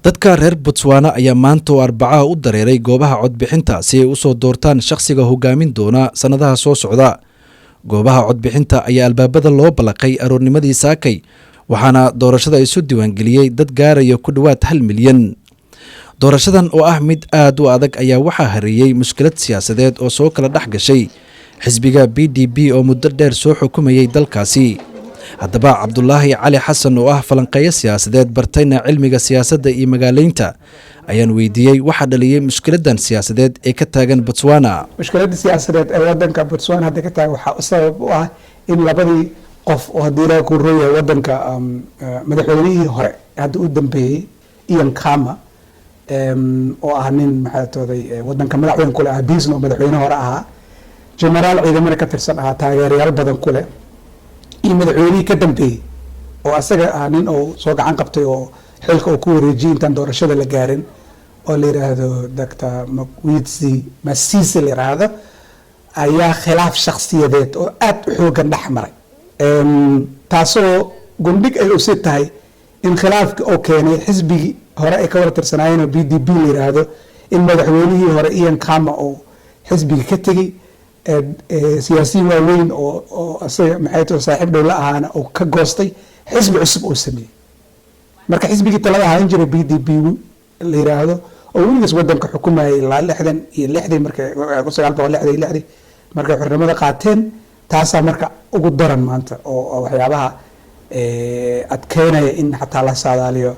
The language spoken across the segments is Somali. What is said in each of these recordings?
Dadka reer Botswana ayaa maanta oo Arbacaha u dareeray goobaha codbixinta si ay usoo doortaan shakhsiga hogaamin doona sannadaha soo socda. Goobaha codbixinta ayaa albaabada loo balaqay aroornimadii saakay, waxaana doorashada isu diiwaangeliyey dad gaaraya ku dhowaad 1 milyan. Doorashadan oo ah mid aad u adag ayaa waxaa hareeyey mushkilad siyaasadeed oo soo kala dhex gashay xisbiga BDP oo muddo dheer soo xukumayay dalkaasi. Haddaba, Cabdulaahi Cali Xasan oo ah falanqeeyo siyaasadeed, bartayna cilmiga siyaasadda iyo magaaleynta, ayaan weydiiyey waxaa dhaliyey mushkiladan siyaasadeed ee ka taagan Botswana. Mushkiladda siyaasadeed ee wadanka Botswana hadda ka taagan waxaa sabab u ah in labadii qof oo, haddii Ilaaha kuu roon yahay, wadanka madaxweynihii hore hadda u dambeeyey, Ian Khama, oo ah nin, maxaa tooday, wadanka madaxweyne kule ah, biisna oo madaxweyne hore ahaa, generaal ciidamada ka tirsan ahaa, taageerayaal badan ku leh, iyo madaxweynihii ka dambeeyey oo asaga ah nin oo soo gacan qabtay oo xilka uu ku wareejiyey intaan doorashada la gaarin, oo la yiraahdo Dr Mokgweetsi Masisi la yiraahdo, ayaa khilaaf shakhsiyadeed oo aada u xoogan dhex maray, taasoo gundhig ay usi tahay in khilaafka oo keenay xisbigii hore ay ka wada tirsanaayeen oo BDP la yiraahdo, in madaxweynihii hore Ian Khama oo xisbigii ka tegey, siyaasiyiin waaweyn oo asaga, maxay tahay, saaxiib dhow la ahaana oo ka goostay, xisbi cusub oo sameeyey. Marka xisbigii talada ahaan jiray, BDP la yiraahdo, oo weligiis wadanka xukumayay ilaa 66dii, markay 1966dii markay xornimada qaateen, taasaa marka ugu daran maanta oo waxyaabaha adkeynaya in xataa la saadaaliyo.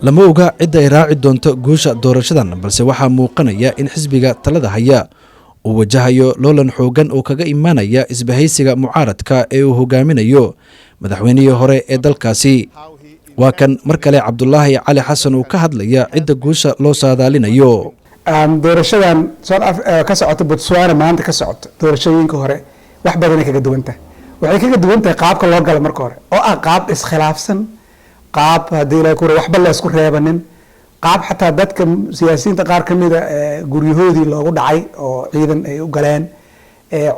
Lama oga cidda ay raaci doonto guusha doorashadan, balse waxaa muuqanaya in xisbiga talada haya uu wajahayo loolan xoogan oo kaga imaanaya isbahaysiga mucaaradka ee uu hogaaminayo madaxweynihii hore ee dalkaasi. Waa kan mar kale Cabdulaahi Cali Xasan uu ka hadlaya cidda guusha loo saadaalinayo. Doorashadan ka socota Botswana maanta ka socota, doorashooyinka hore wax badanay kaga duwan tahay. Waxay kaga duwan tahay qaabka loo gala marka hore oo ah qaab iskhilaafsan, qaab, haddii Ilaha kure, waxba la isku reebanin, qaab xataa dadka siyaasiyiinta qaar ka mida guryahoodii loogu dhacay oo ciidan ay u galeen.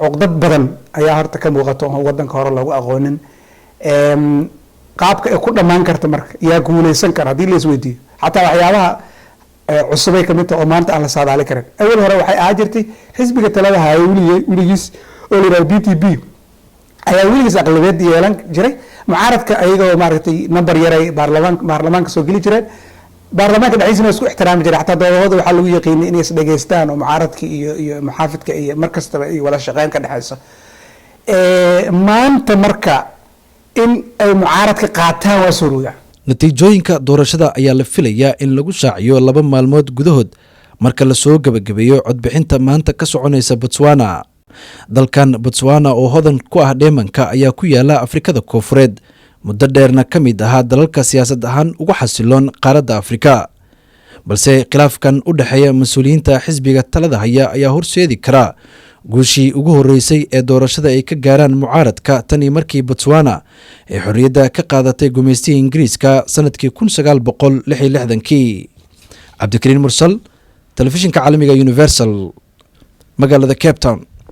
Cuqdad badan ayaa horta ka muuqato oo wadanka hore loogu aqoonin. Qaabka ay ku dhammaan karta marka, yaa guuleysan kara, haddii la isweydiiyo, xataa waxyaabaha cusubay kamid tahay oo maanta aan la saadaali karin. Awal hore waxay ahaa jirtay xisbiga talada haya weligiis oo la yidhahdo BDP ayaa weligiis aqlabeed yeelan jiray. Mucaaradka ayagoo, maaragtay, number yaray baarlamaanka soo geli jireen, baarlamaanka dhexdiisana waa isku ixtiraami jiray. Xataa doodahooda waxaa lagu yaqiinay inay is dhegeystaan oo mucaaradka iyo muxaafidka iyo mar kastaba iyo wada shaqeyn ka dhexeyso. Maanta marka in ay mucaaradka qaataan waa suurowdaa. Natiijooyinka doorashada ayaa la filayaa in lagu shaaciyo 2 maalmood gudahood marka lasoo gebagabeeyo codbixinta maanta ka soconaysa Botswana. Dalkan Botswana oo hodan ku ah dheemanka ayaa ku yaala Afrikada Koofureed, muddo dheerna ka mid ahaa dalalka siyaasad ahaan ugu xasiloon qaaradda Afrika, balse khilaafkan u dhexeeya mas-uuliyiinta xisbiga talada haya ayaa horseedi kara guushii ugu horreysay ee doorashada ay ka gaaraan mucaaradka tan iyo markii Botswana ay xorriyadda ka qaadatay gumaystihii Ingiriiska sanadkii 1966-kii. Cabdikariin Mursal, Telefishinka Caalamiga Universal, magaalada Cape Town.